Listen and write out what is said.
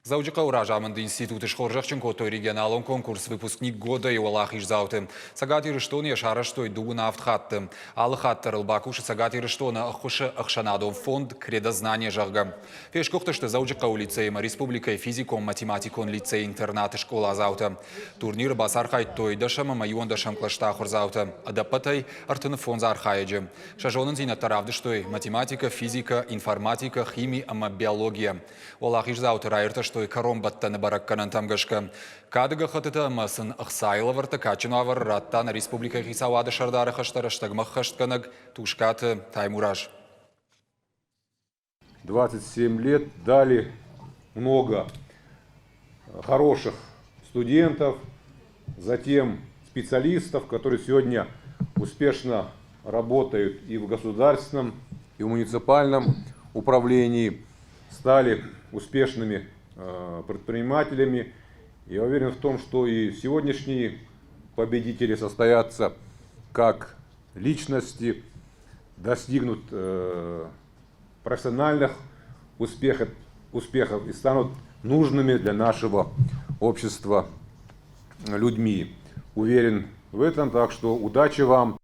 Дзӕуджыхъӕуы разамынды институты схорзӕхджын кодтой регионалон конкурс «Выпускник года»-йы уӕлахиздзауты. Цӕгат Ирыстоны йӕ сарӕзтой дыууын авд хатты. Алы хатт дӕр ыл бакусы Цӕгат Ирыстоны ӕххуысы ӕхсӕнадон фонд «Кредознание», зӕгъгӕ. Фесгуыхтысты Дзӕуджыхъӕуы лицейы ӕмӕ республикӕйы физикон-математикон лицей-интернаты скъоладзаутӕ. Турниры бацархайдтой дӕсӕм ӕмӕ иуӕндӕсӕм кълӕсты ахуырдзаутӕ. Ӕдӕппӕтӕй 35 архайӕджы. Сӕ зонындзинӕдтӕ равдыстой математикӕ, физикӕ, информатикӕ, хими ӕмӕ биологийӕ. Уӕлахиздзауты раиртӕстой кӕронбӕттӕны бӕрӕггӕнӕнтӕм гӕсгӕ. Кады гӕххӕттытӕ ӕмӕ сын ӕхцайы лӕвӕрттӕ кадджын уавӕры радта нӕ республикӕйы хицауады сӕрдары хӕстӕ рӕстӕгмӕ ӕххӕстгӕнӕг Тускъаты Таймураз. 27 лет дали много хороших студентов, затем специалистов, которые сегодня успешно работают и в государственном, и в муниципальном управлении, стали успешными предпринимателями. Я уверен в том, что и сегодняшние победители состоятся как личности, достигнут профессиональных успехов, успехов и станут нужными для нашего общества людьми. Уверен в этом, так что удачи вам.